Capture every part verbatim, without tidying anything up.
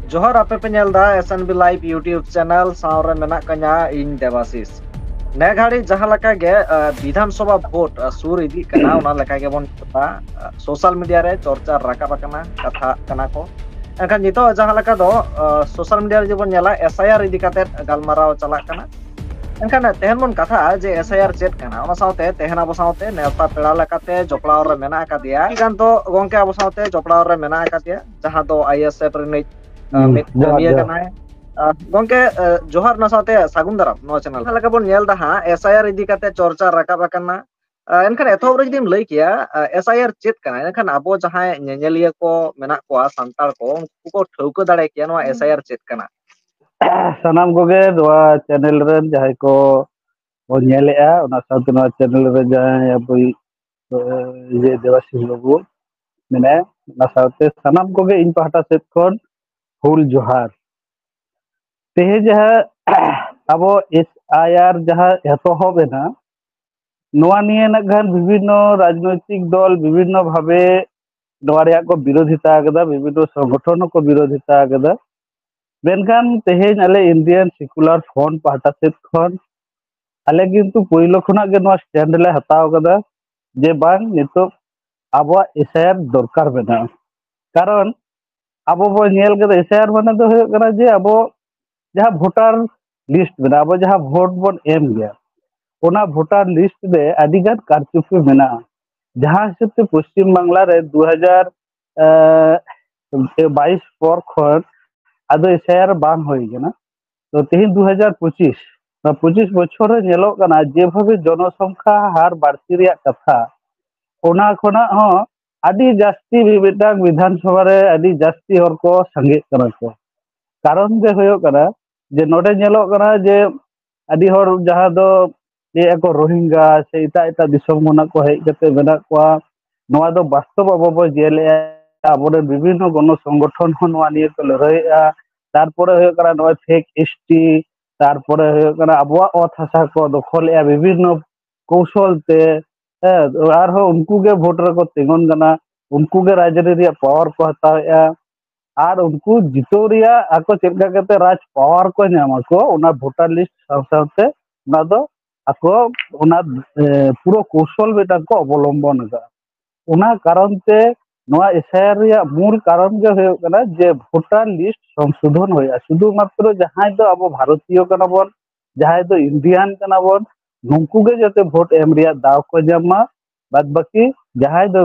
ᱡᱚᱦᱟᱨ, ᱟᱯᱮ ᱯᱮ ᱧᱮᱞ ᱮᱫᱟ S N B Live YouTube channel, ᱥᱟᱶ ᱨᱮ ᱢᱮᱱᱟᱜ ᱠᱟᱹᱧᱟ ᱤᱧ ᱫᱮᱵᱟᱥᱤᱥ᱾ ᱱᱮ ᱜᱷᱟᱹᱲᱤ ᱡᱟᱦᱟᱸ ᱞᱮᱠᱟ ᱜᱮ ᱵᱤᱫᱷᱟᱱ ᱥᱚᱵᱷᱟ ᱵᱷᱳᱴ ᱥᱩᱨ ᱤᱫᱤᱜ ᱠᱟᱱᱟ, ᱚᱱᱟ ᱞᱮᱠᱟ ᱜᱮᱵᱚᱱ ᱧᱮᱞᱟ᱾ ᱥᱳᱥᱟᱞ ᱢᱤᱰᱤᱭᱟ ᱨᱮ ᱪᱚᱨᱪᱟ ᱨᱟᱠᱟᱵ ᱟᱠᱟᱱᱟ, ᱠᱟᱛᱷᱟᱜ ᱠᱟᱱᱟ ᱠᱚ᱾ ᱮᱱᱠᱷᱟᱱ ᱱᱤᱛᱚᱜ ᱡᱟᱦᱟᱸ ᱞᱮᱠᱟ ᱫᱚ ᱥᱳᱥᱟᱞ ᱢᱤᱰᱤᱭᱟ ᱨᱮ ᱡᱩᱫᱤ ᱵᱚᱱ ᱧᱮᱞᱟ, S I R ᱤᱫᱤ ᱠᱟᱛᱮ ᱜᱟᱞᱢᱟᱨᱟᱣ ᱪᱟᱞᱟᱜ ᱠᱟᱱᱟ᱾ ᱮᱱᱠᱷᱟᱱ ᱛᱮᱦᱮᱧ ᱵᱚᱱ ᱠᱟᱛᱷᱟᱜᱼᱟ ᱡᱮ S I R ᱪᱮᱫ ᱠᱟᱱᱟ᱾ ᱚᱱᱟ ᱥᱟᱶᱛᱮ ᱛᱮᱦᱮᱧ ᱟᱵᱚ ᱥᱟᱶᱛᱮ ᱱᱮᱣᱛᱟ ᱯᱮᱲᱟ ᱞᱮᱠᱟᱛᱮ ᱡᱚᱯᱲᱟᱣ ᱨᱮ ᱢᱮᱱᱟᱜ ᱟᱠᱟᱫᱮᱭᱟ ᱥᱨᱤᱠᱟᱱᱛᱚ ᱜᱚᱝᱠᱮ, ᱟᱵᱚ ᱥᱟᱶᱛᱮ ᱡᱚᱯᱲᱟᱣ ᱨᱮ ᱢᱮᱱᱟᱜ ᱟᱠᱟᱫᱮᱭᱟ, ᱡᱟᱦᱟᱸ ᱫᱚ I A S F ᱨᱤᱱᱤᱡ ᱢᱤᱫ ᱠᱟᱹᱢᱤᱭᱟᱹ ᱠᱟᱱᱟᱭ᱾ ᱜᱚᱝᱠᱮ, ᱡᱚᱦᱟᱨ, ᱚᱱᱟ ᱥᱟᱶᱛᱮ ᱥᱟᱹᱜᱩᱱ ᱫᱟᱨᱟᱢ ᱱᱚᱣᱟ ᱪᱮᱱᱮᱞ᱾ ᱡᱟᱦᱟᱸ ᱞᱮᱠᱟ ᱵᱚᱱ ᱧᱮᱞ ᱮᱫᱟ ᱦᱟᱸᱜ, S I R ᱤᱫᱤ ᱠᱟᱛᱮ ᱪᱚᱨᱪᱟ ᱨᱟᱠᱟᱵ ᱟᱠᱟᱱᱟ᱾ ᱮᱱᱠᱷᱟᱱ ᱮᱛᱚᱦᱚᱵ ᱨᱮ ᱡᱩᱫᱤᱢ ᱞᱟᱹᱭ ᱠᱮᱭᱟ, S I R ᱪᱮᱫ ᱠᱟᱱᱟ, ᱮᱱᱠᱷᱟᱱ ᱟᱵᱚ ᱡᱟᱦᱟᱸᱭ ᱧᱮᱧᱮᱞᱤᱭᱟᱹ ᱠᱚ ᱢᱮᱱᱟᱜ ᱠᱚᱣᱟ ᱥᱟᱱᱛᱟᱲ ᱠᱚ, ᱩᱱᱠᱩ ᱠᱚ ᱴᱷᱟᱹᱣᱠᱟᱹ ᱫᱟᱲᱮ ᱠᱮᱭᱟ ᱱᱚᱣᱟ S I R ᱪᱮᱫ ᱠᱟᱱᱟ᱾ ᱥᱟᱱᱟᱢ ᱠᱚᱜᱮ ᱱᱚᱣᱟ ᱪᱮᱱᱮᱞ ᱨᱮᱱ ᱡᱟᱦᱟᱸᱭ ᱠᱚ ᱵᱚᱱ ᱧᱮᱞᱮᱜᱼᱟ, ᱚᱱᱟ ᱥᱟᱶᱛᱮ ᱱᱚᱣᱟ ᱪᱮᱱᱮᱞ ᱨᱮ ᱡᱟᱦᱟᱸᱭ ᱟᱵᱚᱭᱤᱡ, ᱮ, ᱤᱭᱟᱹ, ᱫᱮᱵᱟᱥᱤᱥ ᱵᱟᱹᱵᱩ ᱢᱮᱱᱟᱭᱟ, ᱚᱱᱟ ᱥᱟᱶᱛᱮ ᱥᱟᱱᱟᱢ ᱠᱚᱜᱮ ᱤᱧ ᱯᱟᱦᱴᱟ ᱥᱮᱫ ᱠᱷᱚᱱ ᱦᱩᱞ ᱡᱚᱦᱟᱨ᱾ ᱛᱮᱦᱮᱧ ᱡᱟᱦᱟᱸ ᱟᱵᱚ S I R ᱡᱟᱦᱟᱸ ᱮᱛᱚᱦᱚᱵ ᱮᱱᱟ, ᱱᱚᱣᱟ ᱱᱤᱭᱮ ᱱᱟᱜ ᱠᱷᱟᱱ ᱵᱤᱵᱷᱤᱱᱱᱚ ᱨᱟᱡᱽᱱᱳᱭᱛᱤᱠ ᱫᱚᱞ ᱵᱤᱵᱷᱤᱱᱱᱚ ᱵᱷᱟᱵᱮ ᱱᱚᱣᱟ ᱨᱮᱭᱟᱜ ᱠᱚ ᱵᱤᱨᱳᱫᱷᱤᱛᱟ ᱟᱠᱟᱫᱟ, ᱵᱤᱵᱷᱤᱱᱱᱚ ᱥᱚᱝᱜᱚᱴᱷᱚᱱ ᱦᱚᱸᱠᱚ ᱵᱤᱨᱳᱫᱷᱤᱛᱟ ᱟᱠᱟᱫᱟ᱾ ᱢᱮᱱᱠᱷᱟᱱ ᱛᱮᱦᱮᱧ ᱟᱞᱮ Indian Secular Front ᱯᱟᱦᱴᱟ ᱥᱮᱫ ᱠᱷᱚᱱ ᱟᱞᱮ ᱠᱤᱱᱛᱩ ᱯᱳᱭᱞᱳ ᱠᱷᱚᱱᱟᱜ ᱜᱮ ᱱᱚᱣᱟ stand ᱞᱮ ᱦᱟᱛᱟᱣ ᱟᱠᱟᱫᱟ ᱡᱮ ᱵᱟᱝ, ᱱᱤᱛᱚᱜ ᱟᱵᱚᱣᱟᱜ S I R ᱫᱚᱨᱠᱟᱨ ᱢᱮᱱᱟᱜᱼᱟ᱾ ᱠᱟᱨᱚᱱ ᱟᱵᱚ ᱵᱚᱱ ᱧᱮᱞ ᱠᱮᱫᱟ, S I R ᱢᱟᱱᱮ ᱫᱚ ᱦᱩᱭᱩᱜ ᱠᱟᱱᱟ ᱡᱮ ᱟᱵᱚ ᱡᱟᱦᱟᱸ voter list ᱢᱮᱱᱟᱜᱼᱟ, ᱟᱵᱚ ᱡᱟᱦᱟᱸ vote ᱵᱚᱱ ᱮᱢ ᱜᱮᱭᱟ, ᱚᱱᱟ voter list ᱨᱮ ᱟᱹᱰᱤ ᱜᱟᱱ ᱠᱟᱨᱪᱩᱯᱤ ᱢᱮᱱᱟᱜᱼᱟ, ᱡᱟᱦᱟᱸ ᱦᱤᱥᱟᱹᱵ ᱛᱮ ᱯᱚᱥᱪᱤᱢ ᱵᱟᱝᱞᱟ ᱨᱮ ᱫᱩ ᱦᱟᱡᱟᱨ ᱵᱟᱭᱤᱥ ᱯᱚᱨ ᱠᱷᱚᱱ ᱟᱫᱚ S I R ᱵᱟᱝ ᱦᱩᱭ ᱠᱟᱱᱟ᱾ ᱛᱚ ᱛᱮᱦᱮᱧ ᱫᱩ ᱦᱟᱡᱟᱨ ᱯᱚᱸᱪᱤᱥ, ᱱᱚᱣᱟ ᱯᱚᱸᱪᱤᱥ ᱵᱚᱪᱷᱚᱨ ᱨᱮ ᱧᱮᱞᱚᱜ ᱠᱟᱱᱟ ᱡᱮᱵᱷᱟᱵᱮ ᱡᱚᱱᱚᱥᱚᱝᱠᱷᱟ ᱦᱟᱨ ᱵᱟᱹᱲᱛᱤ ᱨᱮᱭᱟᱜ ᱠᱟᱛᱷᱟ, ᱚᱱᱟ ᱠᱷᱚᱱᱟᱜ ᱦᱚᱸ ᱟᱹᱰᱤ ᱡᱟᱹᱥᱛᱤ ᱢᱤᱫᱴᱟᱝ ᱵᱤᱫᱷᱟᱱ ᱥᱚᱵᱷᱟ ᱨᱮ ᱟᱹᱰᱤ ᱡᱟᱹᱥᱛᱤ ᱦᱚᱲ ᱠᱚ ᱥᱟᱸᱜᱮᱜ ᱠᱟᱱᱟ ᱠᱚ᱾ ᱠᱟᱨᱚᱱ ᱫᱚ ᱦᱩᱭᱩᱜ ᱠᱟᱱᱟ ᱡᱮ ᱱᱚᱰᱮ ᱧᱮᱞᱚᱜ ᱠᱟᱱᱟ ᱡᱮ ᱟᱹᱰᱤ ᱦᱚᱲ ᱡᱟᱦᱟᱸ ᱫᱚ ᱞᱟᱹᱭᱮᱫᱼᱟ ᱠᱚ ᱨᱳᱦᱤᱝᱜᱟ ᱥᱮ ᱮᱴᱟᱜ ᱮᱴᱟᱜ ᱫᱤᱥᱚᱢ ᱠᱷᱚᱱᱟᱜ ᱠᱚ ᱦᱮᱡ ᱠᱟᱛᱮ ᱢᱮᱱᱟᱜ ᱠᱚᱣᱟ, ᱱᱚᱣᱟ ᱫᱚ ᱵᱟᱥᱛᱚᱵ ᱟᱵᱚ ᱵᱚ ᱧᱮᱞᱮᱫᱼᱟ᱾ ᱟᱵᱚᱨᱮᱱ ᱵᱤᱵᱷᱤᱱᱱᱚ ᱜᱚᱱᱚ ᱥᱚᱝᱜᱚᱴᱷᱚᱱ ᱦᱚᱸ ᱱᱚᱣᱟ ᱱᱤᱭᱮ ᱠᱚ ᱞᱟᱹᱲᱦᱟᱹᱭᱮᱫᱼᱟ᱾ ᱛᱟᱨᱯᱚᱨᱮ ᱦᱩᱭᱩᱜ ᱠᱟᱱᱟ ᱱᱚᱜᱼᱚᱭ fake S T, ᱛᱟᱨᱯᱚᱨᱮ ᱦᱩᱭᱩᱜ ᱠᱟᱱᱟ ᱟᱵᱚᱣᱟᱜ ᱚᱛ ᱦᱟᱥᱟ ᱠᱚ ᱫᱚᱠᱷᱚᱞᱮᱫᱼᱟ ᱵᱤᱵᱷᱤᱱᱱᱚ ᱠᱳᱣᱥᱚᱞ ᱛᱮ᱾ ᱦᱮᱸ, ᱟᱨᱦᱚᱸ ᱩᱱᱠᱩ ᱜᱮ ᱵᱷᱳᱴ ᱨᱮᱠᱚ ᱛᱤᱸᱜᱩᱱ ᱠᱟᱱᱟ, ᱩᱱᱠᱩ ᱜᱮ ᱨᱟᱡᱽᱟᱹᱨᱤ ᱨᱮᱭᱟᱜ power ᱠᱚ ᱦᱟᱛᱟᱣᱮᱫᱼᱟ᱾ ᱟᱨ ᱩᱱᱠᱩ ᱡᱤᱛᱟᱹᱣ ᱨᱮᱭᱟᱜ ᱟᱠᱚ ᱪᱮᱫ ᱞᱮᱠᱟ ᱠᱟᱛᱮ ᱨᱟᱡᱽ ᱯᱟᱣᱟᱨ ᱠᱚ ᱧᱟᱢᱟ ᱠᱚ, ᱚᱱᱟ ᱵᱷᱳᱴᱟᱨ ᱞᱤᱥᱴ ᱥᱟᱶ ᱥᱟᱶᱛᱮ ᱚᱱᱟ ᱫᱚ ᱟᱠᱚ ᱚᱱᱟ ᱮ, ᱯᱩᱨᱟᱹ ᱠᱳᱣᱥᱚᱞ ᱢᱤᱫᱴᱟᱝ ᱠᱚ ᱚᱵᱚᱞᱚᱢᱵᱚᱱ ᱟᱠᱟᱫᱼᱟ᱾ ᱚᱱᱟ ᱠᱟᱨᱚᱱ ᱛᱮ ᱱᱚᱣᱟ ᱮᱥᱟᱭᱟᱨ ᱨᱮᱭᱟᱜ ᱢᱩᱞ ᱠᱟᱨᱚᱱ ᱜᱮ ᱦᱩᱭᱩᱜ ᱠᱟᱱᱟ ᱡᱮ ᱵᱷᱳᱴᱟᱨ ᱞᱤᱥᱴ ᱥᱚᱝᱥᱳᱫᱷᱚᱱ ᱦᱩᱭᱩᱜᱼᱟ᱾ ᱥᱩᱫᱷᱩ ᱢᱟᱛᱨᱚ ᱡᱟᱦᱟᱸᱭ ᱫᱚ ᱟᱵᱚ ᱵᱷᱟᱨᱚᱛᱤᱭᱚ ᱠᱟᱱᱟ ᱵᱚᱱ, ᱡᱟᱦᱟᱸᱭ ᱫᱚ ᱤᱱᱰᱤᱭᱟᱱ ᱠᱟᱱᱟ ᱵᱚᱱ, ᱱᱩᱠᱩ ᱜᱮ ᱡᱟᱛᱮ ᱵᱷᱳᱴ ᱮᱢ ᱨᱮᱭᱟᱜ ᱫᱟᱣ ᱠᱚ ᱧᱟᱢ ᱢᱟ᱾ ᱵᱟᱫ ᱵᱟᱹᱠᱤ ᱡᱟᱦᱟᱸᱭ ᱫᱚ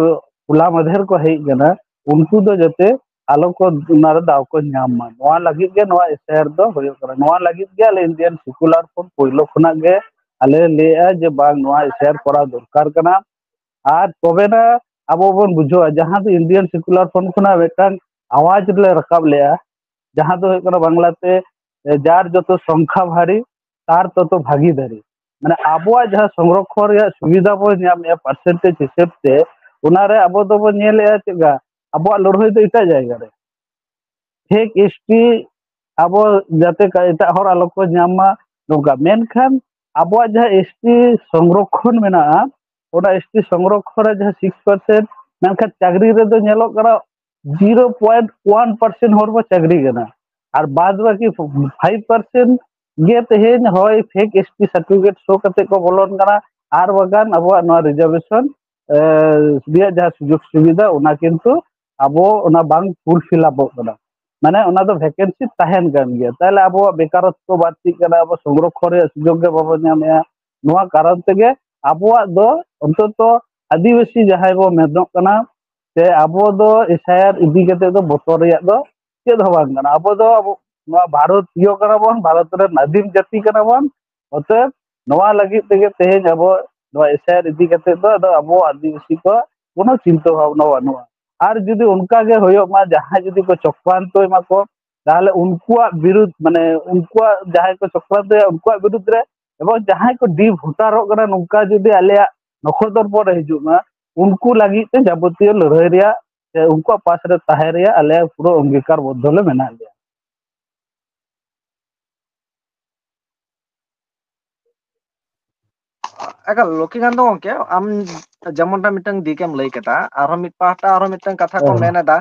ᱦᱚᱞᱟ ᱢᱟᱫᱷᱮᱨ ᱠᱚ ᱦᱮᱡ ᱠᱟᱱᱟ, ᱩᱱᱠᱩ ᱫᱚ ᱡᱟᱛᱮ ᱟᱞᱚ ᱠᱚ ᱚᱱᱟ ᱨᱮ ᱫᱟᱣ ᱠᱚ ᱧᱟᱢ ᱢᱟ᱾ ᱱᱚᱣᱟ ᱞᱟᱹᱜᱤᱫ ᱜᱮ ᱱᱚᱣᱟ ᱮᱥᱟᱭᱟᱨ ᱫᱚ ᱦᱩᱭᱩᱜ ᱠᱟᱱᱟ᱾ ᱱᱚᱣᱟ ᱞᱟᱹᱜᱤᱫ ᱜᱮ ᱟᱞᱮ ᱤᱱᱰᱤᱭᱟᱱ ᱥᱮᱠᱩᱞᱟᱨ ᱯᱷᱨᱚᱱᱴ ᱯᱳᱭᱞᱳ ᱠᱷᱚᱱᱟᱜ ᱜᱮ ᱟᱞᱮ ᱞᱮ ᱞᱟᱹᱭᱮᱫᱼᱟ ᱡᱮ ᱵᱟᱝ, ᱱᱚᱣᱟ ᱮᱥᱟᱭᱟᱨ ᱠᱚᱨᱟᱣ ᱫᱚᱨᱠᱟᱨ ᱠᱟᱱᱟ᱾ ᱟᱨ ᱛᱚᱵᱮᱱᱟ ᱟᱵᱚ ᱵᱚᱱ ᱵᱩᱡᱷᱟᱹᱣᱟ, ᱡᱟᱦᱟᱸ ᱫᱚ ᱤᱱᱰᱤᱭᱟᱱ ᱥᱮᱠᱩᱞᱟᱨ ᱯᱷᱨᱚᱱᱴ ᱠᱷᱚᱱᱟᱜ ᱢᱤᱫᱴᱟᱝ ᱟᱣᱟᱡ ᱞᱮ ᱨᱟᱠᱟᱵ ᱞᱮᱜᱼᱟ, ᱡᱟᱦᱟᱸ ᱫᱚ ᱦᱩᱭᱩᱜ ᱠᱟᱱᱟ ᱵᱟᱝᱞᱟᱛᱮ, ᱮ, ᱡᱟᱨ ᱡᱚᱛᱚ ᱥᱚᱝᱠᱷᱟ ᱵᱷᱟᱨᱤ ᱛᱟᱨ ᱛᱚᱛᱚ ᱵᱷᱟᱜᱤᱫᱟᱨᱤ᱾ ᱢᱟᱱᱮ ᱟᱵᱚᱣᱟᱜ ᱡᱟᱦᱟᱸ ᱥᱚᱝᱨᱚᱠᱷᱚᱱ ᱨᱮᱭᱟᱜ ᱥᱩᱵᱤᱫᱷᱟ ᱵᱚᱱ ᱧᱟᱢᱮᱜᱼᱟ ᱯᱟᱨᱥᱮᱱᱴᱮᱡᱽ ᱦᱤᱥᱟᱹᱵ ᱛᱮ, ᱚᱱᱟᱨᱮ ᱟᱵᱚ ᱫᱚᱵᱚᱱ ᱧᱮᱞᱮᱜᱼᱟ ᱪᱮᱫ ᱞᱮᱠᱟ ᱟᱵᱚᱣᱟᱜ ᱞᱟᱹᱲᱦᱟᱹᱭ ᱫᱚ ᱮᱴᱟᱜ ᱡᱟᱭᱜᱟ ᱨᱮ᱾ ᱯᱷᱮᱠ ᱮᱥᱴᱤ ᱟᱵᱚ ᱡᱟᱛᱮ ᱠᱟ-, ᱮᱴᱟᱜ ᱦᱚᱲ ᱟᱞᱚ ᱠᱚ ᱧᱟᱢ ᱢᱟ ᱱᱚᱝᱠᱟ᱾ ᱢᱮᱱᱠᱷᱟᱱ ᱟᱵᱚᱣᱟᱜ ᱡᱟᱦᱟᱸ ᱮᱥᱴᱤ ᱥᱚᱝᱨᱚᱠᱷᱚᱱ ᱢᱮᱱᱟᱜᱼᱟ, ᱚᱱᱟ ᱮᱥᱴᱤ ᱥᱚᱝᱨᱚᱠᱷᱚᱱ ᱨᱮ ᱡᱟᱦᱟᱸ ᱥᱤᱠᱥ ᱯᱟᱨᱥᱮᱱᱴ, ᱢᱮᱱᱠᱷᱟᱱ ᱪᱟᱹᱠᱨᱤ ᱨᱮᱫᱚ ᱧᱮᱞᱚᱜ ᱠᱟᱱᱟ ᱡᱤᱨᱳ ᱯᱚᱭᱮᱱᱴ ᱚᱣᱟᱱ ᱯᱟᱨᱥᱮᱱᱴ ᱦᱚᱲ ᱵᱚ ᱪᱟᱹᱠᱨᱤ ᱠᱟᱱᱟ᱾ ᱟᱨ ᱵᱟᱫ ᱵᱟᱹᱠᱤ ᱯᱷᱟᱭᱤᱵᱷ ᱯᱟᱨᱥᱮᱱᱴ ᱜᱮ ᱛᱮᱦᱮᱧ ᱦᱳᱭ ᱯᱷᱮᱠ ᱮᱥᱴᱤ ᱥᱟᱨᱴᱤᱯᱷᱤᱠᱮᱴ ᱥᱳ ᱠᱟᱛᱮ ᱠᱚ ᱵᱚᱞᱚᱱ ᱠᱟᱱᱟ, ᱟᱨ ᱵᱟᱝᱠᱷᱟᱱ ᱟᱵᱚᱣᱟᱜ ᱱᱚᱣᱟ ᱨᱤᱡᱟᱨᱵᱷᱮᱥᱚᱱ ᱨᱮᱭᱟᱜ ᱡᱟᱦᱟᱸ ᱥᱩᱡᱳᱜᱽ ᱥᱩᱵᱤᱫᱷᱟ, ᱚᱱᱟ ᱠᱤᱱᱛᱩ ᱟᱵᱚ ᱚᱱᱟ ᱵᱟᱝ ᱯᱷᱩᱞᱯᱷᱤᱞᱟᱯᱚᱜ ᱠᱟᱱᱟ᱾ ᱢᱟᱱᱮ ᱚᱱᱟ ᱫᱚ ᱵᱷᱮᱠᱮᱱᱥᱤ ᱛᱟᱦᱮᱱ ᱠᱟᱱ ᱜᱮᱭᱟ᱾ ᱛᱟᱦᱞᱮ ᱟᱵᱚᱣᱟᱜ ᱵᱮᱠᱟᱨᱚᱛᱛᱚ ᱵᱟᱹᱲᱛᱤᱜ ᱠᱟᱱᱟ, ᱟᱵᱚ ᱥᱚᱝᱨᱚᱠᱷᱚᱱ ᱨᱮᱭᱟᱜ ᱥᱩᱡᱳᱜᱽ ᱜᱮ ᱵᱟᱵᱚᱱ ᱧᱟᱢᱮᱜᱼᱟ᱾ ᱱᱚᱣᱟ ᱠᱟᱨᱚᱱ ᱛᱮᱜᱮ ᱟᱵᱚᱣᱟᱜ ᱫᱚ ᱚᱱᱛᱚᱛᱚ ᱟᱹᱫᱤᱵᱟᱹᱥᱤ ᱡᱟᱦᱟᱸᱭ ᱵᱚ ᱢᱮᱱᱚᱜ ᱠᱟᱱᱟ, ᱥᱮ ᱟᱵᱚ ᱫᱚ ᱮᱥᱟᱭᱟᱨ ᱤᱫᱤ ᱠᱟᱛᱮ ᱫᱚ ᱵᱚᱛᱚᱨ ᱨᱮᱭᱟᱜ ᱫᱚ ᱪᱮᱫ ᱦᱚᱸ ᱵᱟᱝ ᱠᱟᱱᱟ᱾ ᱟᱵᱚ ᱫᱚ ᱟᱵᱚ ᱱᱚᱣᱟ ᱵᱷᱟᱨᱚᱛᱤᱭᱚ ᱠᱟᱱᱟ ᱵᱚᱱ, ᱵᱷᱟᱨᱚᱛ ᱨᱮᱱ ᱟᱹᱫᱤᱢ ᱡᱟᱹᱛᱤ ᱠᱟᱱᱟ ᱵᱚᱱ᱾ ᱚᱛᱚᱮᱵ ᱱᱚᱣᱟ ᱞᱟᱹᱜᱤᱫ ᱛᱮᱜᱮ ᱛᱮᱦᱮᱧ ᱟᱵᱚ ᱱᱚᱣᱟ ᱮᱥᱟᱭᱟᱨ ᱤᱫᱤ ᱠᱟᱛᱮ ᱫᱚ ᱟᱫᱚ ᱟᱵᱚ ᱟᱹᱫᱤᱵᱟᱹᱥᱤ ᱠᱚᱣᱟᱜ ᱠᱳᱱᱳ ᱪᱤᱱᱛᱟᱹ ᱵᱷᱟᱵᱱᱟ ᱵᱟᱹᱱᱩᱜᱼᱟ᱾ ᱟᱨ ᱡᱩᱫᱤ ᱚᱱᱠᱟ ᱜᱮ ᱦᱩᱭᱩᱜ ᱢᱟ, ᱡᱟᱦᱟᱸᱭ ᱡᱩᱫᱤ ᱠᱚ ᱪᱚᱠᱨᱟᱱᱛᱚᱭ ᱢᱟᱠᱚ, ᱛᱟᱦᱚᱞᱮ ᱩᱱᱠᱩᱣᱟᱜ ᱵᱤᱨᱩᱫᱷ, ᱢᱟᱱᱮ ᱩᱱᱠᱩᱣᱟᱜ ᱡᱟᱦᱟᱸᱭ ᱠᱚ ᱪᱚᱠᱨᱟᱱᱛᱚᱭᱟ ᱩᱱᱠᱩᱣᱟᱜ ᱵᱤᱨᱩᱫᱷ ᱨᱮ, ᱮᱵᱚᱝ ᱡᱟᱦᱟᱸᱭ ᱠᱚ ᱰᱤ ᱵᱷᱳᱴᱟᱨᱚᱜ ᱠᱟᱱᱟ, ᱱᱚᱝᱠᱟ ᱡᱩᱫᱤ ᱟᱞᱮᱭᱟᱜ ᱱᱚᱠᱷᱚᱫᱚᱨ ᱯᱚᱨᱮ ᱦᱤᱡᱩᱜ ᱢᱟ, ᱩᱱᱠᱩ ᱞᱟᱹᱜᱤᱫ ᱛᱮ ᱡᱟᱵᱚᱛᱤᱭᱚ ᱞᱟᱹᱲᱦᱟᱹᱭ ᱨᱮᱭᱟᱜ ᱥᱮ ᱩᱱᱠᱩᱣᱟᱜ ᱯᱟᱥ ᱨᱮ ᱛᱟᱦᱮᱸ ᱨᱮᱭᱟᱜ ᱟᱞᱮ ᱯᱩᱨᱟᱹ ᱚᱝᱜᱤᱠᱟᱨ ᱵᱚᱫᱽᱫᱷᱚ ᱞᱮ ᱢᱮᱱᱟᱜ ᱞᱮᱭᱟ᱾ ᱮᱠᱟᱞ, ᱞᱚᱠᱠᱷᱤᱠᱟᱱᱛ ᱜᱚᱝᱠᱮ, ᱟᱢ ᱡᱮᱢᱚᱱᱴᱟ ᱢᱤᱫᱴᱟᱝ ᱫᱤᱠ ᱮᱢ ᱞᱟᱹᱭ ᱠᱮᱫᱟ, ᱟᱨᱦᱚᱸ ᱢᱤᱫ ᱯᱟᱦᱴᱟ ᱟᱨᱦᱚᱸ ᱢᱤᱫᱴᱟᱝ ᱠᱟᱛᱷᱟ ᱠᱚ ᱦᱮᱸ᱾ ᱢᱮᱱ ᱮᱫᱟ,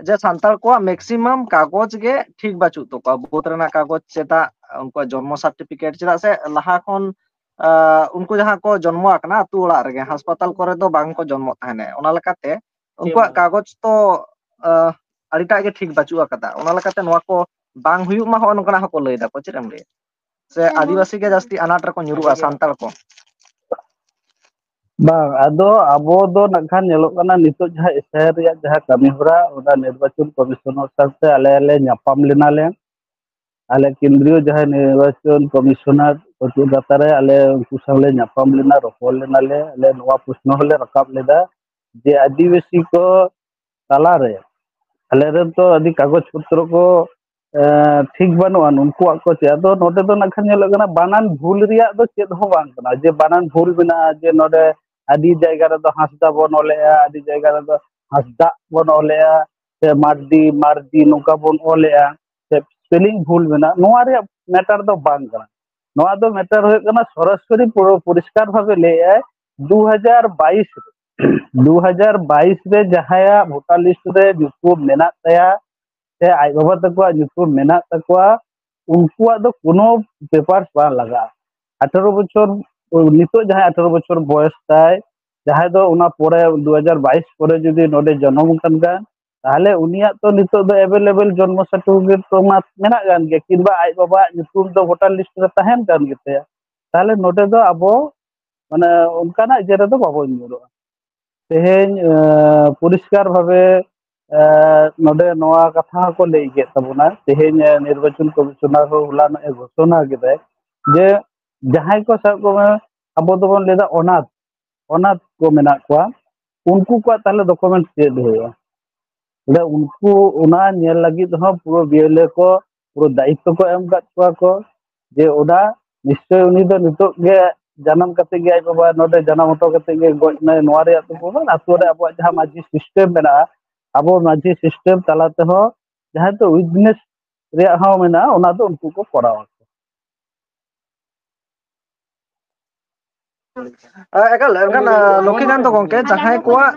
ᱡᱮ ᱥᱟᱱᱛᱟᱲ ᱠᱚᱣᱟᱜ ᱢᱮᱠᱥᱤᱢᱟᱢ ᱠᱟᱜᱚᱡᱽ ᱜᱮ ᱴᱷᱤᱠ ᱵᱟᱹᱪᱩᱜ ᱛᱟᱠᱚᱣᱟ, ᱵᱳᱛ ᱨᱮᱱᱟᱜ ᱠᱟᱜᱚᱡᱽ ᱪᱮᱫᱟᱜ, ᱩᱱᱠᱩᱣᱟᱜ ᱡᱚᱱᱢᱚ ᱥᱟᱨᱴᱤᱯᱷᱤᱠᱮᱴ ᱪᱮᱫᱟᱜ ᱥᱮ ᱞᱟᱦᱟ ᱠᱷᱚᱱ ᱟᱸ, ᱩᱱᱠᱩ ᱡᱟᱦᱟᱸ ᱠᱚ ᱡᱚᱱᱢᱚ ᱟᱠᱟᱱᱟ ᱟᱹᱛᱩ ᱚᱲᱟᱜ ᱨᱮᱜᱮ, ᱦᱟᱥᱯᱟᱛᱟᱞ ᱠᱚᱨᱮ ᱫᱚ ᱵᱟᱝ ᱠᱚ ᱡᱚᱱᱢᱚᱜ ᱛᱟᱦᱮᱸᱱᱟ᱾ ᱚᱱᱟ ᱞᱮᱠᱟᱛᱮ ᱩᱱᱠᱩᱣᱟᱜ ᱠᱟᱜᱚᱡᱽ ᱛᱚ ᱟᱸ, ᱟᱹᱰᱤᱴᱟᱜ ᱜᱮ ᱴᱷᱤᱠ ᱵᱟᱹᱪᱩᱜ ᱟᱠᱟᱫᱟ᱾ ᱚᱱᱟ ᱞᱮᱠᱟᱛᱮ ᱱᱚᱣᱟ ᱠᱚ ᱵᱟᱝ ᱦᱩᱭᱩᱜ ᱢᱟ, ᱦᱚᱸᱜᱼᱚ ᱱᱚᱝᱠᱟᱱᱟᱜ ᱦᱚᱸᱠᱚ ᱞᱟᱹᱭ ᱫᱟᱠᱚ᱾ ᱪᱮᱫ ᱮᱢ ᱞᱟᱹᱭᱟ? ᱥᱮ ᱟᱹᱫᱤᱵᱟᱹᱥᱤ ᱜᱮ ᱡᱟᱹᱥᱛᱤ ᱟᱱᱟᱴ ᱨᱮᱠᱚ ᱧᱩᱨᱩᱜᱼᱟ ᱥᱟᱱᱛᱟᱲ ᱠᱚ? ᱵᱟᱝ, ᱟᱫᱚ ᱟᱵᱚ ᱫᱚ ᱱᱟᱜ ᱠᱷᱟᱱ ᱧᱮᱞᱚᱜ ᱠᱟᱱᱟ ᱱᱤᱛᱚᱜ ᱡᱟᱦᱟᱸ ᱮᱥ ᱟᱭ ᱟᱨ ᱨᱮᱭᱟᱜ ᱡᱟᱦᱟᱸ ᱠᱟᱹᱢᱤ ᱦᱚᱨᱟ, ᱚᱱᱟ ᱱᱤᱨᱵᱟᱪᱚᱱ ᱠᱚᱢᱤᱥᱚᱱᱟᱨ ᱥᱟᱶᱛᱮ ᱟᱞᱮ ᱞᱮ ᱧᱟᱯᱟᱢ ᱞᱮᱱᱟ ᱞᱮ᱾ ᱟᱞᱮ ᱠᱮᱱᱫᱨᱤᱭᱚ ᱡᱟᱦᱟᱸᱭ ᱱᱤᱨᱵᱟᱪᱚᱱ ᱠᱚᱢᱤᱥᱚᱱᱟᱨ ᱠᱚᱪᱩᱨ ᱰᱟᱛᱟ ᱨᱮ ᱟᱞᱮ ᱩᱱᱠᱩ ᱥᱟᱶ ᱞᱮ ᱧᱟᱯᱟᱢ ᱞᱮᱱᱟ, ᱨᱚᱯᱚᱲ ᱞᱮᱱᱟ ᱞᱮ᱾ ᱟᱞᱮ ᱱᱚᱣᱟ ᱯᱨᱚᱥᱱᱚ ᱦᱚᱸᱞᱮ ᱨᱟᱠᱟᱵ ᱞᱮᱫᱟ ᱡᱮ ᱟᱹᱫᱤᱵᱟᱹᱥᱤ ᱠᱚ ᱛᱟᱞᱟᱨᱮ ᱟᱞᱮ ᱨᱮᱱ ᱛᱚ ᱟᱹᱰᱤ ᱠᱟᱜᱚᱡᱽ ᱯᱚᱛᱨᱚ ᱠᱚ ᱮ, ᱴᱷᱤᱠ ᱵᱟᱹᱱᱩᱜᱼᱟ, ᱩᱱᱠᱩᱣᱟᱜ ᱠᱚ ᱪᱮᱫ? ᱟᱫᱚ ᱱᱚᱰᱮ ᱫᱚ ᱱᱟᱜ ᱠᱷᱟᱱ ᱧᱮᱞᱚᱜ ᱠᱟᱱᱟ, ᱵᱟᱱᱟᱱ ᱵᱷᱩᱞ ᱨᱮᱭᱟᱜ ᱫᱚ ᱪᱮᱫ ᱦᱚᱸ ᱵᱟᱝ ᱠᱟᱱᱟ, ᱡᱮ ᱵᱟᱱᱟᱱ ᱵᱷᱩᱞ ᱢᱮᱱᱟᱜᱼᱟ, ᱡᱮ ᱱᱚᱰᱮ ᱟᱹᱰᱤ ᱡᱟᱭᱜᱟ ᱨᱮᱫᱚ ᱦᱟᱸᱥᱫᱟ ᱵᱚᱱ ᱚᱞᱮᱜᱼᱟ, ᱟᱹᱰᱤ ᱡᱟᱭᱜᱟ ᱨᱮᱫᱚ ᱦᱟᱸᱥᱫᱟᱜ ᱵᱚᱱ ᱚᱞᱮᱜᱼᱟ, ᱥᱮ ᱢᱟᱨᱰᱤ, ᱢᱟᱨᱰᱤ ᱱᱚᱝᱠᱟ ᱵᱚᱱ ᱚᱞᱮᱜᱼᱟ, ᱥᱮ ᱥᱯᱮᱞᱤᱝ ᱵᱷᱩᱞ ᱢᱮᱱᱟᱜᱼᱟ, ᱱᱚᱣᱟ ᱨᱮᱭᱟᱜ ᱢᱮᱴᱟᱨ ᱫᱚ ᱵᱟᱝ ᱠᱟᱱᱟ᱾ ᱱᱚᱣᱟ ᱫᱚ ᱢᱮᱴᱟᱨ ᱦᱩᱭᱩᱜ ᱠᱟᱱᱟ ᱥᱚᱨᱟᱥᱚᱨᱤ ᱯᱩᱨᱟᱹ ᱯᱚᱨᱤᱥᱠᱟᱨ ᱵᱷᱟᱵᱮ ᱞᱟᱹᱭᱮᱜᱼᱟᱭ, ᱫᱩ ᱦᱟᱡᱟᱨ ᱵᱟᱭᱤᱥ ᱨᱮ, ᱫᱩ ᱦᱟᱡᱟᱨ ᱵᱟᱭᱤᱥ ᱨᱮ ᱡᱟᱦᱟᱸᱭᱟᱜ ᱵᱷᱳᱴᱟᱨ ᱞᱤᱥᱴ ᱨᱮ ᱧᱩᱛᱩᱢ ᱢᱮᱱᱟᱜ ᱛᱟᱭᱟ, ᱥᱮ ᱟᱡ ᱵᱟᱵᱟ ᱛᱟᱠᱚᱣᱟᱜ ᱧᱩᱛᱩᱢ ᱢᱮᱱᱟᱜ ᱛᱟᱠᱚᱣᱟ, ᱩᱱᱠᱩᱣᱟᱜ ᱫᱚ ᱠᱳᱱᱳ ᱯᱮᱯᱟᱨ ᱵᱟᱝ ᱞᱟᱜᱟᱜᱼᱟ᱾ ᱟᱴᱷᱟᱨᱚ ᱵᱚᱪᱷᱚᱨ, ᱱᱤᱛᱚᱜ ᱡᱟᱦᱟᱸᱭ ᱟᱴᱷᱟᱨᱚ ᱵᱚᱪᱷᱚᱨ ᱵᱚᱭᱚᱥ ᱛᱟᱭ, ᱡᱟᱦᱟᱸᱭ ᱫᱚ ᱚᱱᱟ ᱯᱚᱨᱮ ᱫᱩ ᱦᱟᱡᱟᱨ ᱵᱟᱭᱤᱥ ᱯᱚᱨᱮ ᱡᱩᱫᱤ ᱱᱚᱰᱮ ᱡᱚᱱᱚᱢ ᱟᱠᱟᱱ ᱠᱷᱟᱱ, ᱛᱟᱦᱚᱞᱮ ᱩᱱᱤᱭᱟᱜ ᱛᱚ ᱱᱤᱛᱚᱜ ᱫᱚ ᱮᱵᱮᱞᱮᱵᱮᱞ ᱡᱚᱱᱢᱚ ᱥᱟᱨᱴᱤᱯᱷᱤᱠᱮᱴ ᱠᱚ ᱢᱟ ᱢᱮᱱᱟᱜ ᱠᱟᱱ ᱜᱮᱭᱟ, ᱠᱤᱝᱵᱟ ᱟᱡ ᱵᱟᱵᱟᱣᱟᱜ ᱧᱩᱛᱩᱢ ᱫᱚ ᱵᱷᱳᱴᱟᱨ ᱞᱤᱥᱴ ᱨᱮ ᱛᱟᱦᱮᱱ ᱠᱟᱱ ᱜᱮᱛᱟᱭᱟ᱾ ᱛᱟᱦᱚᱞᱮ ᱱᱚᱰᱮ ᱫᱚ ᱟᱵᱚ ᱢᱟᱱᱮ ᱚᱱᱠᱟᱱᱟᱜ ᱤᱭᱟᱹ ᱨᱮᱫᱚ ᱵᱟᱵᱚᱱ ᱧᱩᱨᱩᱜᱼᱟ᱾ ᱛᱮᱦᱮᱧ ᱮ, ᱯᱚᱨᱤᱥᱠᱟᱨ ᱵᱷᱟᱵᱮ ᱮ, ᱱᱚᱰᱮ ᱱᱚᱣᱟ ᱠᱟᱛᱷᱟ ᱦᱚᱸᱠᱚ ᱞᱟᱹᱭ ᱠᱮᱫ ᱛᱟᱵᱚᱱᱟ, ᱛᱮᱦᱮᱧ ᱮ, ᱱᱤᱨᱵᱟᱪᱚᱱ ᱠᱚᱢᱤᱥᱚᱱᱟᱨ ᱦᱚᱸ ᱦᱚᱞᱟᱱᱚᱜ ᱮ ᱜᱷᱳᱥᱚᱱᱟ ᱠᱮᱫᱟᱭ ᱡᱮ ᱡᱟᱦᱟᱸᱭ ᱠᱚ ᱥᱟᱵ ᱠᱚ ᱢᱮ, ᱟᱵᱚ ᱫᱚᱵᱚᱱ ᱞᱟᱹᱭᱫᱟ ᱚᱱᱟᱛᱷ, ᱚᱱᱟᱛᱷ ᱠᱚ ᱢᱮᱱᱟᱜ ᱠᱚᱣᱟ, ᱩᱱᱠᱩ ᱠᱚᱣᱟᱜ ᱛᱟᱦᱚᱞᱮ ᱰᱚᱠᱩᱢᱮᱱᱴ ᱪᱮᱫ ᱦᱩᱭᱩᱜᱼᱟ? ᱛᱟᱦᱚᱞᱮ ᱩᱱᱠᱩ ᱚᱱᱟ ᱧᱮᱞ ᱞᱟᱹᱜᱤᱫ ᱦᱚᱸ ᱯᱩᱨᱟᱹ ᱵᱤ ᱮᱞ ᱮ ᱠᱚ ᱯᱩᱨᱟᱹ ᱫᱟᱭᱤᱛᱛᱚ ᱠᱚ ᱮᱢ ᱟᱠᱟᱫ ᱠᱚᱣᱟ ᱠᱚ, ᱡᱮ ᱚᱱᱟ ᱱᱤᱥᱪᱚᱭ ᱩᱱᱤ ᱫᱚ ᱱᱤᱛᱚᱜ ᱜᱮ ᱡᱟᱱᱟᱢ ᱠᱟᱛᱮ ᱜᱮ ᱟᱡ ᱵᱟᱵᱟ ᱱᱚᱰᱮ ᱡᱟᱱᱟᱢ ᱦᱚᱴᱚ ᱠᱟᱛᱮ ᱜᱮ ᱜᱚᱡ ᱮᱱᱟᱭ, ᱱᱚᱣᱟ ᱨᱮᱭᱟᱜ ᱫᱚ ᱠᱳᱱᱳ ᱟᱛᱳ ᱨᱮ ᱟᱵᱚᱣᱟᱜ ᱡᱟᱦᱟᱸ ᱢᱟᱹᱡᱷᱤ ᱥᱤᱥᱴᱮᱢ ᱢᱮᱱᱟᱜᱼᱟ, ᱟᱵᱚ ᱢᱟᱹᱡᱷᱤ ᱥᱤᱥᱴᱮᱢ ᱛᱟᱞᱟ ᱛᱮᱦᱚᱸ ᱡᱟᱦᱟᱸ ᱫᱚ ᱩᱭᱤᱴᱱᱮᱥ ᱨᱮᱭᱟᱜ ᱦᱚᱸ ᱢᱮᱱᱟᱜᱼᱟ, ᱚᱱᱟ ᱫᱚ ᱩᱱᱠᱩ ᱠᱚ ᱠᱚᱨᱟᱣᱟ᱾ ᱮᱠᱟᱞ ᱮᱱᱠᱷᱟᱱ ᱞᱚᱠᱠᱷᱤᱠᱟᱱᱛᱚ ᱜᱚᱝᱠᱮ, ᱡᱟᱦᱟᱸᱭ ᱠᱚᱣᱟᱜ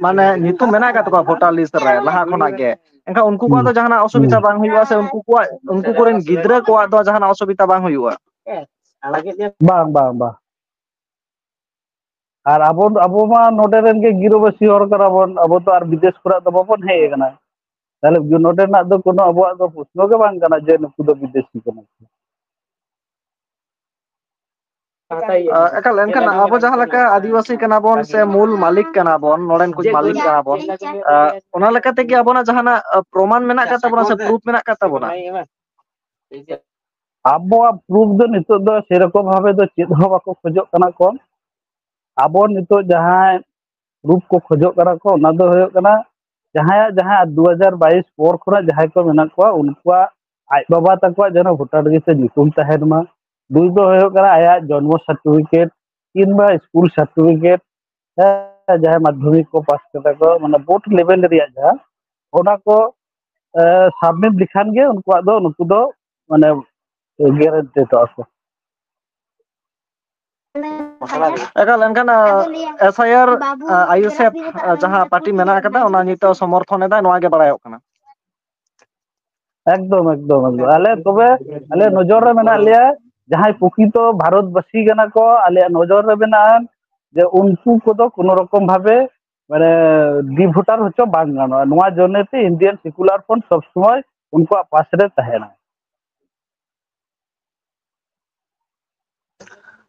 ᱢᱟᱱᱮ ᱧᱩᱛᱩᱢ ᱢᱮᱱᱟᱜ ᱟᱠᱟᱫ ᱛᱟᱠᱚᱣᱟ ᱵᱷᱳᱴᱟᱨ ᱞᱤᱥᱴ ᱨᱮ ᱞᱟᱦᱟ ᱠᱷᱚᱱᱟᱜ ᱜᱮ, ᱮᱱᱠᱷᱟᱱ ᱩᱱᱠᱩ ᱠᱚᱣᱟᱜ ᱫᱚ ᱡᱟᱦᱟᱱᱟᱜ ᱚᱥᱩᱵᱤᱫᱷᱟ ᱵᱟᱝ ᱦᱩᱭᱩᱜᱼᱟ ᱥᱮ ᱩᱱᱠᱩ ᱠᱚᱣᱟᱜ, ᱩᱱᱠᱩ ᱠᱚᱨᱮᱱ ᱜᱤᱫᱽᱨᱟᱹ ᱠᱚᱣᱟᱜ ᱫᱚ ᱡᱟᱦᱟᱱᱟᱜ ᱚᱥᱩᱵᱤᱫᱷᱟ ᱵᱟᱝ ᱦᱩᱭᱩᱜᱼᱟ? ᱵᱟᱝ, ᱵᱟᱝ, ᱵᱟᱝ᱾ ᱟᱨ ᱟᱵᱚ, ᱟᱵᱚ ᱢᱟ ᱱᱚᱰᱮ ᱨᱮᱱ ᱜᱮ ᱜᱤᱨᱟᱹᱵᱟᱹᱥᱤ ᱦᱚᱲ ᱠᱟᱱᱟ ᱵᱚᱱ, ᱟᱵᱚ ᱫᱚ ᱟᱨ ᱵᱤᱫᱮᱥ ᱠᱚᱨᱮ ᱫᱚ ᱵᱟᱵᱚᱱ ᱦᱮᱡ ᱟᱠᱟᱱᱟ᱾ ᱛᱟᱦᱞᱮ ᱱᱚᱰᱮᱱᱟᱜ ᱫᱚ ᱠᱳᱱᱳ ᱟᱵᱚᱣᱟᱜ ᱫᱚ ᱯᱨᱚᱥᱱᱚ ᱜᱮ ᱵᱟᱝ ᱠᱟᱱᱟ ᱡᱮ ᱱᱩᱠᱩ ᱫᱚ ᱵᱤᱫᱮᱥᱤ ᱠᱟᱱᱟ ᱠᱚ᱾ ᱮᱠᱟᱞ, ᱮᱱᱠᱷᱟᱱ ᱟᱵᱚ ᱡᱟᱦᱟᱸ ᱞᱮᱠᱟ ᱟᱹᱫᱤᱵᱟᱹᱥᱤ ᱠᱟᱱᱟ ᱵᱚᱱ ᱥᱮ ᱢᱩᱞ ᱢᱟᱹᱞᱤᱠ ᱠᱟᱱᱟ ᱵᱚᱱ, ᱱᱚᱰᱮᱱ ᱠᱚ ᱢᱟᱹᱞᱤᱠ ᱠᱟᱱᱟ ᱵᱚᱱ, ᱚᱱᱟ ᱞᱮᱠᱟ ᱛᱮᱜᱮ ᱟᱵᱚᱱᱟᱜ ᱡᱟᱦᱟᱱᱟᱜ ᱯᱨᱚᱢᱟᱱ ᱢᱮᱱᱟᱜ ᱟᱠᱟᱫ ᱛᱟᱵᱚᱱᱟ ᱥᱮ ᱯᱨᱩᱯᱷ ᱢᱮᱱᱟᱜ ᱟᱠᱟᱫ ᱛᱟᱵᱚᱱᱟ? ᱟᱵᱚᱣᱟᱜ ᱯᱨᱩᱯᱷ ᱫᱚ ᱱᱤᱛᱚᱜ ᱫᱚ ᱥᱮᱨᱚᱠᱚᱢ ᱵᱷᱟᱵᱮ ᱫᱚ ᱪᱮᱫ ᱦᱚᱸ ᱵᱟᱠᱚ ᱠᱷᱚᱡᱚᱜ ᱠᱟᱱᱟ ᱠᱚ᱾ ᱟᱵᱚ ᱱᱤᱛᱚᱜ ᱡᱟᱦᱟᱸᱭ ᱯᱨᱩᱯᱷ ᱠᱚ ᱠᱷᱚᱡᱚᱜ ᱠᱟᱱᱟ ᱠᱚ, ᱚᱱᱟ ᱫᱚ ᱦᱩᱭᱩᱜ ᱠᱟᱱᱟ ᱡᱟᱦᱟᱸᱭᱟᱜ, ᱡᱟᱦᱟᱸ ᱫᱩ ᱦᱟᱡᱟᱨ ᱵᱟᱭᱤᱥ ᱯᱚᱨ ᱠᱷᱚᱱᱟᱜ ᱡᱟᱦᱟᱸᱭ ᱠᱚ ᱢᱮᱱᱟᱜ ᱠᱚᱣᱟ, ᱩᱱᱠᱩᱣᱟᱜ ᱟᱡ ᱵᱟᱵᱟ ᱛᱟᱠᱚᱣᱟᱜ ᱡᱮᱱᱚ ᱵᱷᱳᱴᱟᱨ ᱞᱤᱥᱴ ᱨᱮ ᱧᱩᱛᱩᱢ ᱛᱟᱦᱮᱱ ᱢᱟ᱾ ᱫᱩᱭ ᱫᱚ ᱦᱩᱭᱩᱜ ᱠᱟᱱᱟ ᱟᱭᱟᱜ ᱡᱚᱱᱢᱚ ᱥᱟᱨᱴᱤᱯᱷᱤᱠᱮᱴ ᱠᱤᱝᱵᱟ ᱥᱠᱩᱞ ᱥᱟᱨᱴᱤᱯᱷᱤᱠᱮᱴ, ᱦᱮᱸ, ᱡᱟᱦᱟᱸᱭ ᱢᱟᱫᱽᱫᱷᱚᱢᱤᱠ ᱠᱚ ᱯᱟᱥ ᱠᱟᱫᱟ ᱠᱚ, ᱢᱟᱱᱮ ᱵᱳᱨᱰ ᱞᱮᱵᱮᱞ ᱨᱮᱭᱟᱜ ᱡᱟᱦᱟᱸ, ᱚᱱᱟ ᱠᱚ ᱥᱟᱵᱢᱤᱴ ᱞᱮᱠᱷᱟᱱ ᱜᱮ ᱩᱱᱠᱩᱣᱟᱜ ᱫᱚ, ᱱᱩᱠᱩ ᱫᱚ ᱢᱟᱱᱮ ᱜᱮᱨᱮᱱᱴᱤᱰᱚᱜᱼᱟ ᱠᱚ᱾ ᱮᱠᱟᱞ, ᱮᱱᱠᱷᱟᱱ S I R I S F ᱡᱟᱦᱟᱸ ᱯᱟᱨᱴᱤ ᱢᱮᱱᱟᱜ ᱟᱠᱟᱫᱟ, ᱚᱱᱟ ᱱᱤᱛᱚᱜ ᱥᱚᱢᱚᱨᱛᱷᱚᱱ ᱮᱫᱟ, ᱱᱚᱣᱟ ᱜᱮ ᱵᱟᱲᱟᱭᱚᱜ ᱠᱟᱱᱟ᱾ ᱮᱠᱫᱚᱢ, ᱮᱠᱫᱚᱢ, ᱮᱠᱫᱚᱢ᱾ ᱟᱞᱮ ᱛᱚᱵᱮ, ᱟᱞᱮ ᱱᱚᱡᱚᱨ ᱨᱮ ᱢᱮᱱᱟᱜ ᱞᱮᱭᱟ, ᱡᱟᱦᱟᱸᱭ ᱯᱨᱚᱠᱤᱛᱚ ᱵᱷᱟᱨᱚᱛ ᱵᱟᱥᱤ ᱠᱟᱱᱟ ᱠᱚ, ᱟᱞᱮᱭᱟᱜ ᱱᱚᱡᱚᱨ ᱨᱮ ᱢᱮᱱᱟᱜᱼᱟ ᱡᱮ ᱩᱱᱠᱩ ᱠᱚᱫᱚ ᱠᱳᱱᱳ ᱨᱚᱠᱚᱢ ᱵᱷᱟᱵᱮ, ᱢᱟᱱᱮ, ᱰᱤ ᱵᱷᱳᱴᱟᱨ ᱦᱚᱪᱚ ᱵᱟᱝ ᱜᱟᱱᱚᱜᱼᱟ᱾ ᱱᱚᱣᱟ ᱡᱚᱱᱱᱮ ᱛᱮ ᱤᱱᱰᱤᱭᱟᱱ ᱥᱮᱠᱩᱞᱟᱨ ᱯᱷᱨᱚᱱᱴ ᱥᱚᱵ ᱥᱚᱢᱚᱭ ᱩᱱᱠᱩᱣᱟᱜ ᱯᱟᱥ ᱨᱮ ᱛᱟᱦᱮᱱᱟ᱾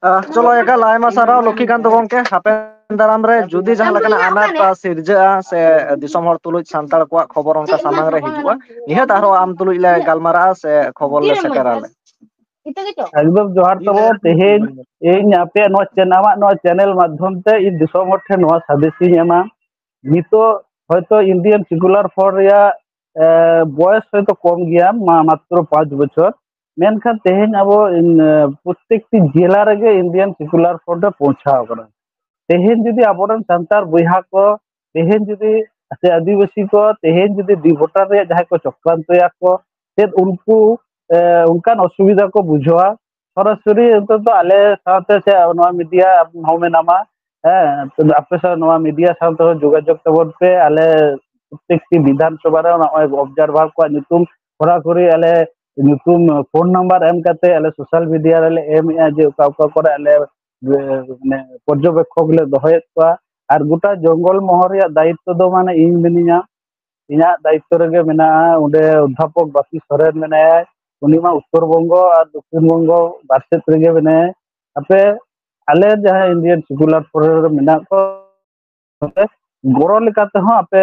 ᱟᱦ, ᱪᱚᱞᱚ, ᱮᱠᱟᱞ ᱟᱭᱢᱟ ᱥᱟᱨᱦᱟᱣ ᱞᱚᱠᱠᱷᱤᱠᱟᱱᱛ ᱜᱚᱢᱠᱮ᱾ ᱦᱟᱯᱮᱱ ᱫᱟᱨᱟᱢ ᱨᱮ ᱡᱩᱫᱤ ᱡᱟᱦᱟᱸ ᱞᱮᱠᱟᱱᱟᱜ ᱟᱱᱟᱴ ᱥᱤᱨᱡᱟᱹᱜᱼᱟ ᱥᱮ ᱫᱤᱥᱚᱢ ᱦᱚᱲ ᱛᱩᱞᱩᱡ ᱥᱟᱱᱛᱟᱲ ᱠᱚᱣᱟᱜ ᱠᱷᱚᱵᱚᱨ ᱚᱱᱠᱟ ᱥᱟᱢᱟᱝ ᱨᱮ ᱦᱤᱡᱩᱜᱼᱟ, ᱱᱤᱦᱟᱹᱛ ᱟᱨᱦᱚᱸ ᱟᱢ ᱛᱩᱞᱩᱡ ᱞᱮ ᱜᱟᱞᱢᱟᱨᱟᱜᱼᱟ ᱥᱮ ᱠᱷᱚᱵᱚᱨ ᱞᱮ ᱥᱮᱴᱮᱨᱟ ᱞᱮ᱾ ᱮᱠᱫᱚᱢ ᱡᱚᱦᱟᱨ ᱛᱟᱵᱚᱱ᱾ ᱛᱮᱦᱮᱧ ᱤᱧ ᱟᱯᱮᱭᱟᱜ ᱱᱚᱣᱟ ᱪᱮᱱ-, ᱟᱢᱟᱜ ᱱᱚᱣᱟ ᱪᱮᱱᱮᱞ ᱢᱟᱫᱽᱫᱷᱚᱢ ᱛᱮ ᱤᱧ ᱫᱤᱥᱚᱢ ᱦᱚᱲ ᱴᱷᱮᱱ ᱱᱚᱣᱟ ᱥᱟᱸᱫᱮᱥ ᱤᱧ ᱮᱢᱟ᱾ ᱱᱤᱛᱚᱜ ᱦᱚᱭᱛᱚ ᱤᱱᱰᱤᱭᱟᱱ ᱥᱮᱠᱩᱞᱟᱨ ᱯᱷᱨᱚᱱᱴ ᱨᱮᱭᱟᱜ, ᱮ, ᱵᱚᱭᱮᱥ ᱦᱚᱭᱛᱚ ᱠᱚᱢ ᱜᱮᱭᱟ, ᱢᱟ-, ᱢᱟᱛᱨᱚ ᱯᱟᱸᱪ ᱵᱚᱪᱷᱚᱨ᱾ ᱢᱮᱱᱠᱷᱟᱱ ᱛᱮᱦᱮᱧ ᱟᱵᱚ ᱤᱱ-, ᱮ, ᱯᱨᱚᱛᱮᱠᱴᱤ ᱡᱮᱞᱟ ᱨᱮᱜᱮ ᱤᱱᱰᱤᱭᱟᱱ ᱥᱮᱠᱩᱞᱟᱨ ᱯᱷᱨᱚᱱᱴ ᱮ ᱯᱳᱸᱣᱪᱷᱟᱣ ᱟᱠᱟᱱᱟ᱾ ᱛᱮᱦᱮᱧ ᱡᱩᱫᱤ ᱟᱵᱚᱨᱮᱱ ᱥᱟᱱᱛᱟᱲ ᱵᱚᱭᱦᱟ ᱠᱚ ᱛᱮᱦᱮᱧ ᱡᱩᱫᱤ, ᱥᱮ ᱟᱹᱫᱤᱵᱟᱹᱥᱤ ᱠᱚ ᱛᱮᱦᱮᱧ ᱡᱩᱫᱤ ᱰᱤ ᱵᱷᱳᱴᱟᱨ ᱨᱮᱭᱟᱜ ᱡᱟᱦᱟᱸᱭ ᱠᱚ ᱪᱚᱠᱨᱟᱱᱛᱚᱭᱟ ᱠᱚ, ᱪᱮᱫ ᱩᱱᱠᱩ, ᱮ, ᱚᱱᱠᱟᱱ ᱚᱥᱩᱵᱤᱫᱷᱟ ᱠᱚ ᱵᱩᱡᱷᱟᱹᱣᱟ? ᱥᱚᱨᱟᱥᱚᱨᱤ ᱱᱤᱛᱚᱜ ᱫᱚ ᱟᱞᱮ ᱥᱟᱶᱛᱮ ᱥᱮ ᱱᱚᱣᱟ ᱢᱤᱰᱤᱭᱟ ᱦᱚᱸ ᱢᱮᱱᱟᱢᱟ, ᱦᱮᱸ, ᱟᱯᱮ ᱥᱟᱶ ᱱᱚᱣᱟ ᱢᱤᱰᱤᱭᱟ ᱥᱟᱶ ᱛᱮᱦᱚᱸ ᱡᱳᱜᱟᱡᱳᱜᱽ ᱛᱟᱵᱚᱱ ᱯᱮ᱾ ᱟᱞᱮ ᱯᱨᱚᱛᱮᱠᱴᱤ ᱵᱤᱫᱷᱟᱱ ᱥᱚᱵᱷᱟ ᱨᱮ ᱱᱚᱜᱼᱚᱭ ᱚᱵᱡᱟᱨᱵᱷᱟᱨ ᱠᱚᱣᱟᱜ ᱧᱩᱛᱩᱢ ᱥᱚᱨᱟᱥᱚᱨᱤ ᱟᱞᱮ ᱧᱩᱛᱩᱢ, ᱯᱷᱳᱱ ᱱᱟᱢᱵᱟᱨ ᱮᱢ ᱠᱟᱛᱮ ᱟᱞᱮ ᱥᱳᱥᱟᱞ ᱢᱤᱰᱤᱭᱟ ᱨᱮᱞᱮ ᱮᱢᱮᱜᱼᱟ ᱡᱮ ᱚᱠᱟ ᱚᱠᱟ ᱠᱚᱨᱮ ᱟᱞᱮ, ᱮ, ᱢᱟᱱᱮ ᱯᱚᱨᱡᱚᱵᱮᱠᱠᱷᱚᱠ ᱞᱮ ᱫᱚᱦᱚᱭᱮᱫ ᱠᱚᱣᱟ᱾ ᱟᱨ ᱜᱚᱴᱟ ᱡᱚᱝᱜᱚᱞ ᱢᱚᱦᱚᱞ ᱨᱮᱭᱟᱜ ᱫᱟᱭᱤᱛᱛᱚ ᱫᱚ ᱢᱟᱱᱮ ᱤᱧ ᱢᱤᱱᱟᱹᱧᱟ, ᱤᱧᱟᱹᱜ ᱫᱟᱭᱤᱛᱛᱚ ᱨᱮᱜᱮ ᱢᱮᱱᱟᱜᱼᱟ᱾ ᱚᱸᱰᱮ ᱚᱫᱽᱫᱷᱟᱯᱚᱠ ᱵᱟᱯᱤ ᱥᱚᱨᱮᱱ ᱢᱮᱱᱟᱭᱟ, ᱩᱱᱤ ᱢᱟ ᱩᱛᱛᱚᱨ ᱵᱚᱝᱜᱚ ᱟᱨ ᱫᱚᱠᱠᱷᱤᱱ ᱵᱚᱝᱜᱚ ᱵᱟᱨ ᱥᱮᱫ ᱨᱮᱜᱮ ᱢᱮᱱᱟᱭᱟ᱾ ᱟᱯᱮ ᱟᱞᱮ ᱡᱟᱦᱟᱸ ᱤᱱᱰᱤᱭᱟᱱ ᱥᱮᱠᱩᱞᱟᱨ ᱯᱷᱳᱨᱟᱢ ᱨᱮ ᱢᱮᱱᱟᱜ ᱠᱚᱣᱟ, ᱜᱚᱲᱚ ᱞᱮᱠᱟ ᱛᱮᱦᱚᱸ ᱟᱯᱮ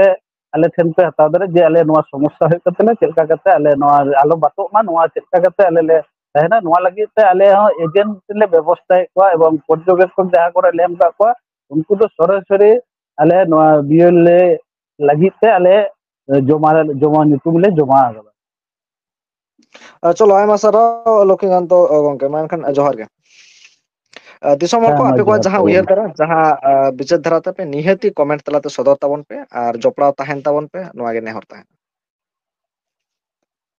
ᱟᱞᱮ ᱴᱷᱮᱱ ᱯᱮ ᱦᱟᱛᱟᱣ ᱫᱟᱲᱮᱭᱟᱜᱼᱟ ᱡᱮ ᱟᱞᱮ ᱱᱚᱣᱟ ᱥᱚᱢᱚᱥᱥᱟ ᱦᱩᱭᱩᱜ ᱠᱟᱱ ᱛᱟᱞᱮᱭᱟ, ᱪᱮᱫ ᱞᱮᱠᱟ ᱠᱟᱛᱮ ᱟᱞᱮ ᱱᱚᱣᱟ ᱟᱞᱚ ᱵᱟᱛᱚᱜ ᱢᱟ, ᱱᱚᱣᱟ ᱪᱮᱫ ᱞᱮᱠᱟ ᱠᱟᱛᱮ ᱟᱞᱮ ᱞᱮ ᱛᱟᱦᱮᱱᱟ, ᱱᱚᱣᱟ ᱞᱟᱹᱜᱤᱫ ᱛᱮ ᱟᱞᱮ ᱦᱚᱸ ᱮᱡᱮᱱᱴ ᱞᱮ ᱵᱮᱵᱚᱥᱛᱷᱟᱭᱮᱫ ᱠᱚᱣᱟ ᱮᱵᱚᱝ ᱯᱚᱨᱡᱚᱵᱮᱠᱠᱷᱚᱠ ᱡᱟᱦᱟᱸ ᱠᱚᱨᱮ ᱞᱮ ᱮᱢ ᱠᱟᱜ ᱠᱚᱣᱟ, ᱩᱱᱠᱩ ᱫᱚ ᱥᱚᱨᱟᱥᱚᱨᱤ ᱟᱞᱮ ᱱᱚᱣᱟ ᱵᱤᱭᱮᱞ ᱞᱮ ᱞᱟᱹᱜᱤᱫ ᱛᱮ ᱟᱞᱮ ᱡᱚᱢᱟ, ᱡᱚᱢᱟ ᱧᱩᱛᱩᱢ ᱞᱮ ᱡᱚᱢᱟ ᱟᱠᱟᱫᱟ᱾ ᱟᱨ ᱪᱚᱞᱚ, ᱟᱭᱢᱟ ᱥᱟᱨᱦᱟᱣ ᱞᱚᱠᱠᱷᱤᱠᱟᱱᱛᱚ ᱜᱚᱝᱠᱮ, ᱢᱟ ᱮᱱᱠᱷᱟᱱ ᱡᱚᱦᱟᱨ ᱜᱮ᱾ ᱟᱨ ᱫᱤᱥᱚᱢ ᱦᱚᱲ ᱦᱮᱸ, ᱠᱚ, ᱢᱟ ᱟᱯᱮ ᱠᱚᱣᱟᱜ ᱡᱚᱦᱟᱨ ᱡᱟᱦᱟᱸ ᱛᱟᱵᱚᱱ᱾ ᱩᱭᱦᱟᱹᱨ ᱫᱷᱟᱨᱟ, ᱡᱟᱦᱟᱸ ᱟᱨ ᱵᱤᱪᱟᱹᱨ ᱫᱷᱟᱨᱟ ᱛᱟᱯᱮ, ᱱᱤᱦᱟᱹᱛᱤ ᱠᱚᱢᱮᱱᱴ ᱛᱟᱞᱟᱛᱮ ᱥᱚᱫᱚᱨ ᱛᱟᱵᱚᱱ ᱯᱮ ᱟᱨ ᱡᱚᱯᱲᱟᱣ ᱛᱟᱦᱮᱱ ᱛᱟᱵᱚᱱ ᱯᱮ, ᱱᱚᱣᱟ ᱜᱮ ᱱᱮᱦᱚᱨ ᱛᱟᱦᱮᱱᱟ᱾